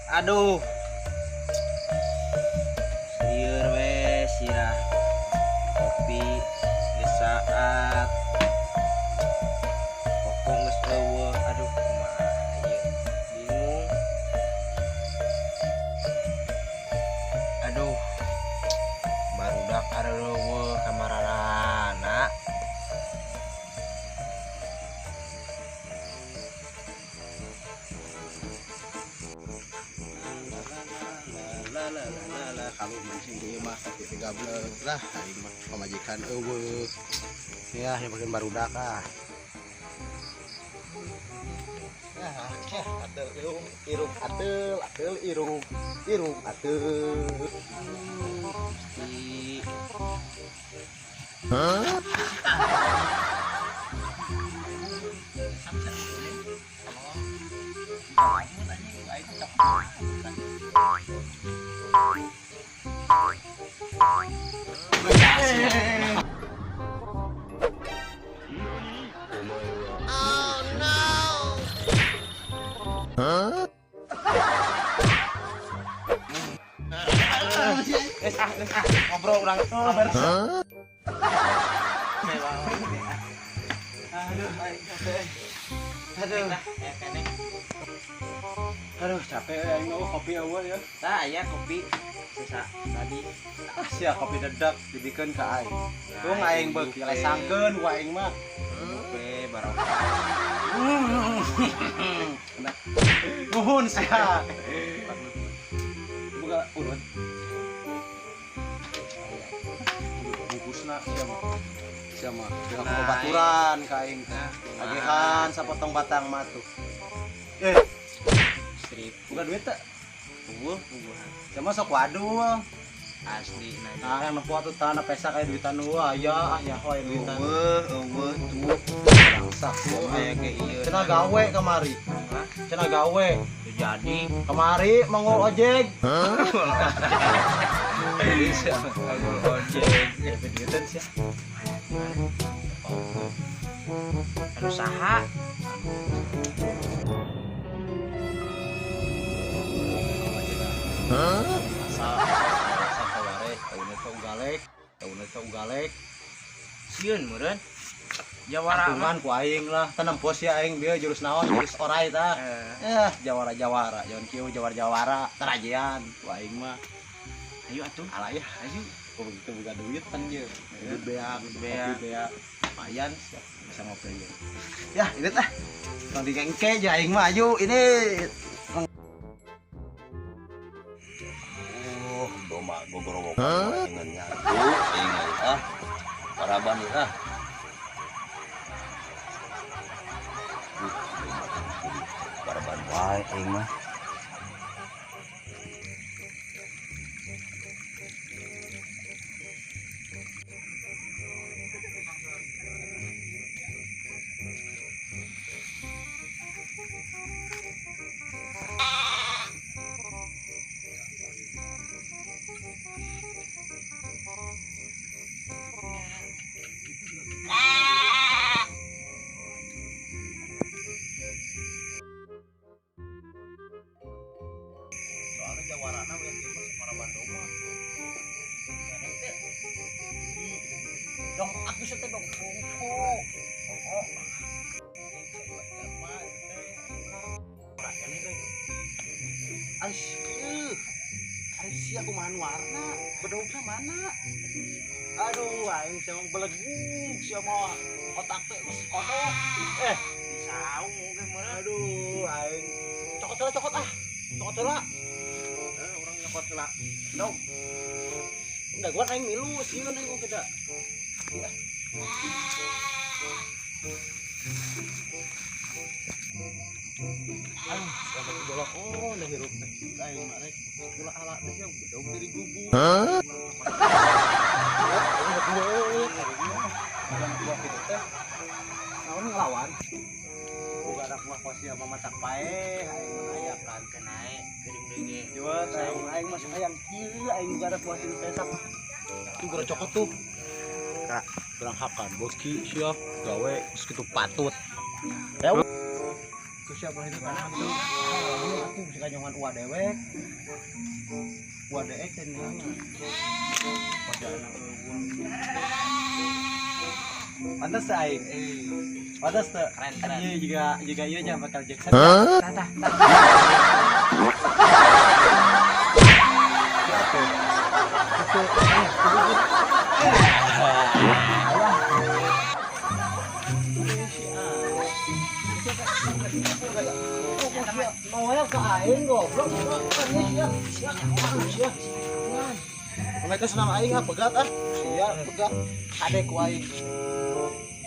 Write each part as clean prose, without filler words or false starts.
Aduh. Lieur we sirah. Kopi geus saat. Pokok geus eueuh. Aduh, kumaha ieu? Bingung. Aduh. Barudak areueuh kamarana. Kalau mancing di mah tapi gablek lah aing mah pamajikan eueuh. Ya, yang makin barudak ah. Ya, ateul irung, irung ateul, ateul irung, irung ateul. Di Hah? Geus ah, ngobrol urang. Hah? Aduh, aing capek. Aduh, Aduh, capek aing mah kopi eueuh ya. Tah aya kopi sesa tadi. Ah, sia kopi dedak dibikeun ka aing. Tung aing beuki lesangkeun ku aing mah. Oke, barokah. Nuhun sia. Buka urut. Bungkusna sia mah. Sia mah dengan baturan ka aing teh. Agihan sapotong batang mah tuh. Strip. Buka duit teh. Eueuh, puguhan. Sia mah sok waduh. Asli nah, yang nempo atuh tanah pesa kayak duitan wah aya ah ya hoy duitan. Eueuh, eueuh tuh. Bangsa Aya ge ieu. Cenah gawe kamari. Hah? Cenah gawe. Jadi kamari mongol ojek. Bisa mongol ojek. Ya duitan sia. Anu saha? Hah? Galek sieun meureun jawara mah ku aing lah tenang pos ya aing bieu jurus naon jurus orai tah jawara-jawara jawan kieu jawara-jawara tarajean ku aing mah ayo atuh ala ya ayo kok begitu boga duit kan ye duit beak kopi beak lumayan bisa ngopi ye ya ini tah tong digengke je aing mah ayo ini Doma gogorowokan dengan nyatu ingat ah paraban ah paraban wae aing mah. Jawarana we kieu mah maraban doma. Dong atuh teh dong kungfu. Oh. Ais, ari sia kumaha warna? Bedogna mana? Aduh, aing sia belegug sia mah otak teh geus kodok. Disaung ge meureun. Aduh, aing cokot heula cokot ah. Cokot heula. Orang nyokot heula. Dong. Enggak gua aing milu sieun aing oge da. Ya. Aduh, sampai bolok oh nah hirup teh. Aing mah rek gula ala teh sia bedog dari gubuk. Hah? Anak buah kitu teh. Naon ngelawan? Boga anak buah kosia mamatak paeh aing mah aya kan naik geuring deui ge. Jual aing aing masuk hayang kieu aing boga anak buah sing pesak. Tuh gara cokot tuh. Kak, kurang hakan beuki sia gawe geus kitu patut. Ya. Ke siapa itu kan? Aku bisa kanyongan uak dewek. Uak dewek teh neangan. Padahal pantas teh aing. Pantas teh. Keren, keren. Iya juga iya jangan bakal Jackson. Tah tah. Noel ke aing goblok. Sia. Mereka senang aing ah pegat ah. Sia pegat. Adek ku aing.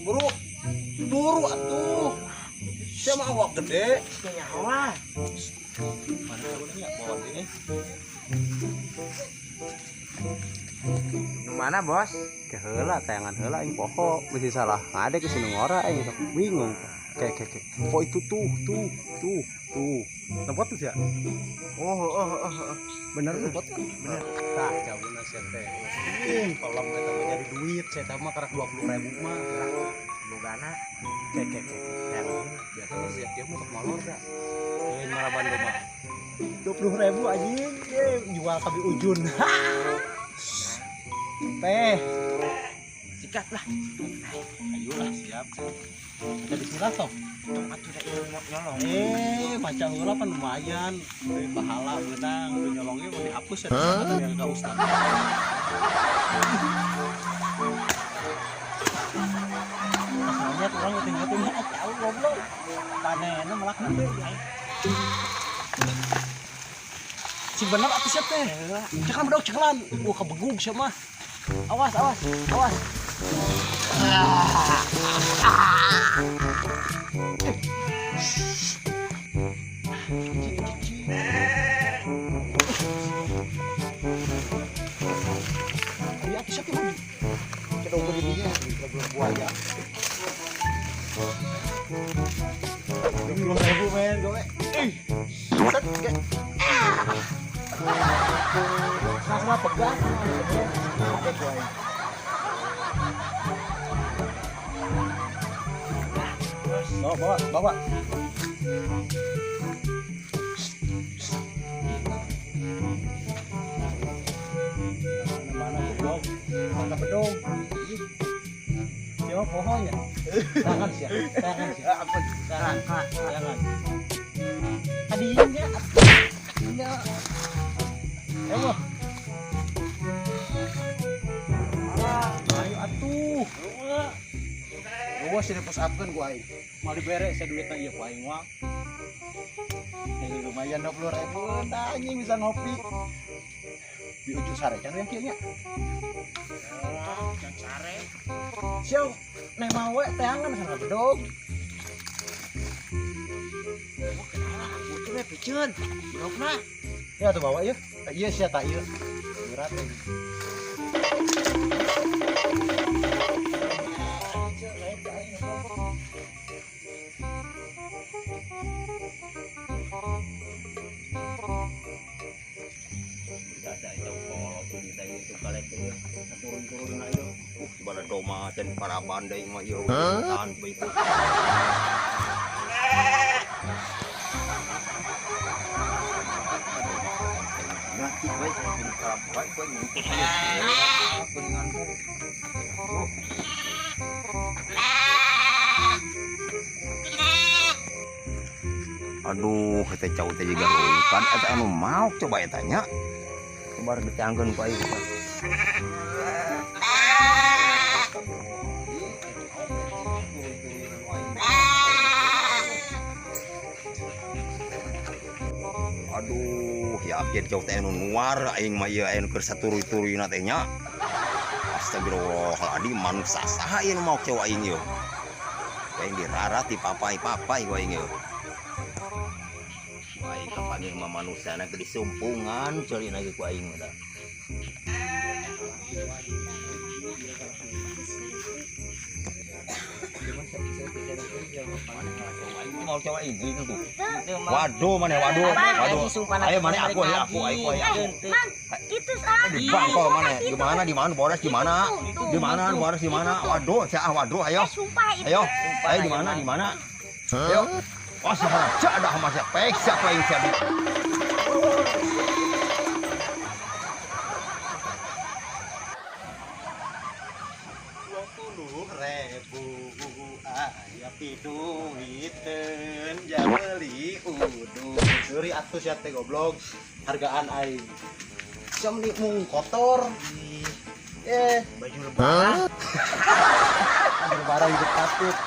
Buru. Buru atuh. Sia mah awak gede. Sia nyawa. Mana nya bawa ini. Nu mana, Bos? Ke heula tayangan heula aing poho bisi salah. Ngadek ke sinu ngora aing sok bingung. Kayak. Oh itu tuh. Nampak tuh sih ya? Oh. Bener tuh kan? Bener. Tah, jauhna sia teh. Pelem eta mah jadi duit, saya mah karak 20.000 mah. Bogana. Kayak. Biasanya sih dia mau molor dah. Lain maraban domba. 20.000 anjing, jual kabi ujun. Teh. Sikat lah. Ayolah siap. Ada bismillah toh. Tong atuh da ieu nyolong. Maca heula pan lumayan. Duit pahala beunang, udah nyolongnya mau dihapus ya kata yang ka ustaz. Asalnya kurang ngeting-ngeting tahu goblok. Panenna melak teh. Sing bener atuh sia teh. Ceklan bedog ceklan. Wah kebegug sia mah. Awas. Buaya. 20.000 men gue. Set ke. Sama pegang. Oke gue. Bawa. Mana goblok? Mana bedog? Siapa pohonnya? Tangan sih, tangan. Adinya, adinya. Ayo. Ayo atuh. Gua sih push upkeun gua aing. Mau dibere saya duitna ieu ku aing mah. Lumayan 20.000 tah anjing bisa ngopi. Di ujung sare can yang kieu nya. Can sare. Siau, nek mau we teangan sana bedog. Oh, kenapa? Butuh we piceun. Bedogna. Ya atuh bawa ieu. Ieu sia tak ieu. Berat euy. Turun-turun ayo. Gimana doma dan para bandai mah ieu tahan bae. Nanti bae saya para bae kowe ngikut kuningan ku. Aduh, eta cau teh jiga rungkan eta anu maok coba eta nya. Coba diteangkeun ku aing. Aduh, yakin cau teh anu nuar aing mah ieu anu keur saturuy-turuyna teh nya. Astagfirullahaladzim, manusia saha ieu nu maok cau aing ieu. Aing dirarat dipapai-papai ku aing ieu. Aing kapanggih mah manusana ge disumpungan ceulina ge ku aing mah. Mau coba ini itu tuh. Waduh mana waduh. Waduh. Ayo mana aku ayo aku. Itu salah. Di bangkol mana? Gimana di mana bodas di mana? Di mana bodas di mana? Waduh, saya waduh ayo. Sumpah itu. Ayo. Ayo di mana di mana? Ayo. Oh, siapa? Cak ada sama siapa? Pek siapa yang siapa? Ribu aya piduiteun jabeli udung. Suri atuh sia teh goblok. Hargaan aing. Jam ni mung kotor. Baju lebaran. Baju lebaran hidup patut.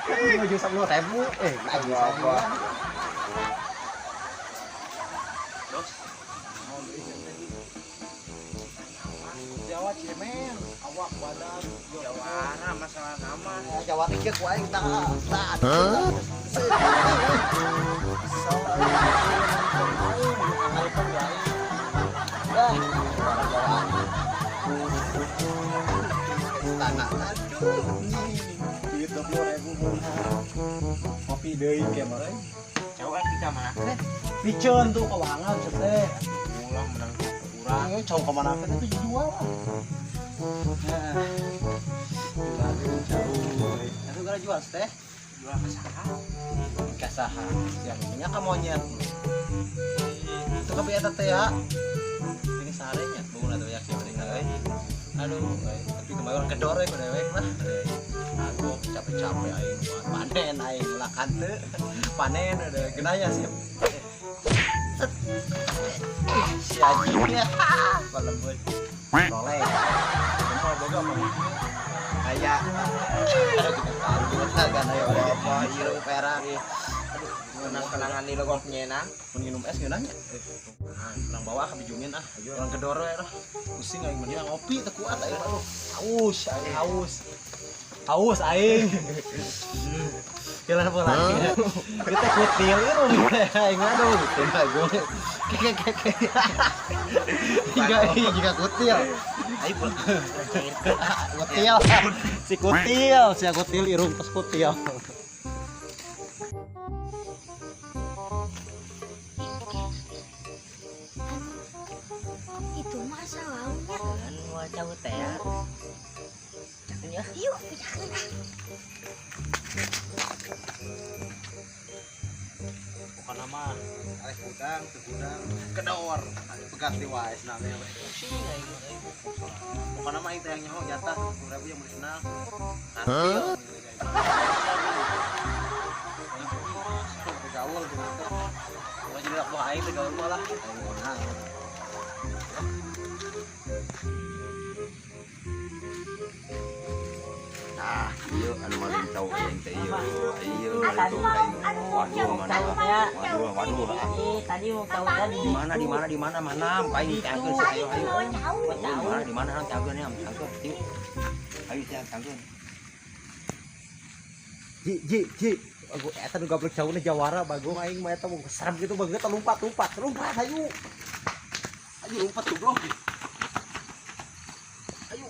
Baju 10.000. Lagi apa? Dos. Jawa cemen, awak badan Jawara masalah nama. Jawa ieu ku aing tah. Tah. Istana. Aduh. Duit 20.000. Kopi deui ke mah euy. Jauh kan kita mana? Piceun tuh kawangan teh. Ulang menang kurang, cau kemana kan itu dijual. Nah, jual jauh. Itu gara jual teh. Jual ke saha? Ke saha. Yang punya ka monyet. Itu ka eta teh ya. Ini sarenya, bangun atuh ya kieu euy. Aduh, tapi kemarin orang kedor we dewek lah. Aku capek-capek aing panen aing ulah kante. Panen udah genanya sih. Si anjingnya lembut. Soleh. Kumpul boga mah. Kayak aduh kita tahu kan ayo apa ieu perak. Aduh, kenang-kenangan di logok nyenang. Mun minum es ngeunah nya. Urang bawa ka bijungin ah. Urang kedor we lah. Pusing aing mending ngopi teu kuat aing aduh. Haus aing haus. Haus aing. Jalan apa lagi? Kita kutil ieu aing aduh. Teu Jika kutil. Ayo pulang. Kutil. Si kutil, si kutil irung tos kutil. Itu mah salaunya. Kan mau jauh teh ya. Caknya. Yuk, pecahkeun ah. Pokokna mah arek hudang, teu hudang, kedor. Pegat di wae cenah teh. Pusing aing. Pokokna mah aing teh yang nyaho jatah 10.000 yang meuli senal. Katil. Gaul gitu teh. Ulah jadi buah aing teh gaul mah lah. Aing menang. Nah, ieu anu maling tau aing teh ieu. Ieu maling tau aing. Waduh, mana? Waduh, waduh. Tadi mau tahu tadi. Di mana di mana mana aing tangkeun ayo ayo. Di mana tangkeun ya, tangkeun. Ayo tangkeun. Ji ji ji. Aku eta nu gablek cauna jawara bagong aing mah eta mau serem gitu banget lompat lompat lompat ayo. Ayo lompat goblok. Ayo.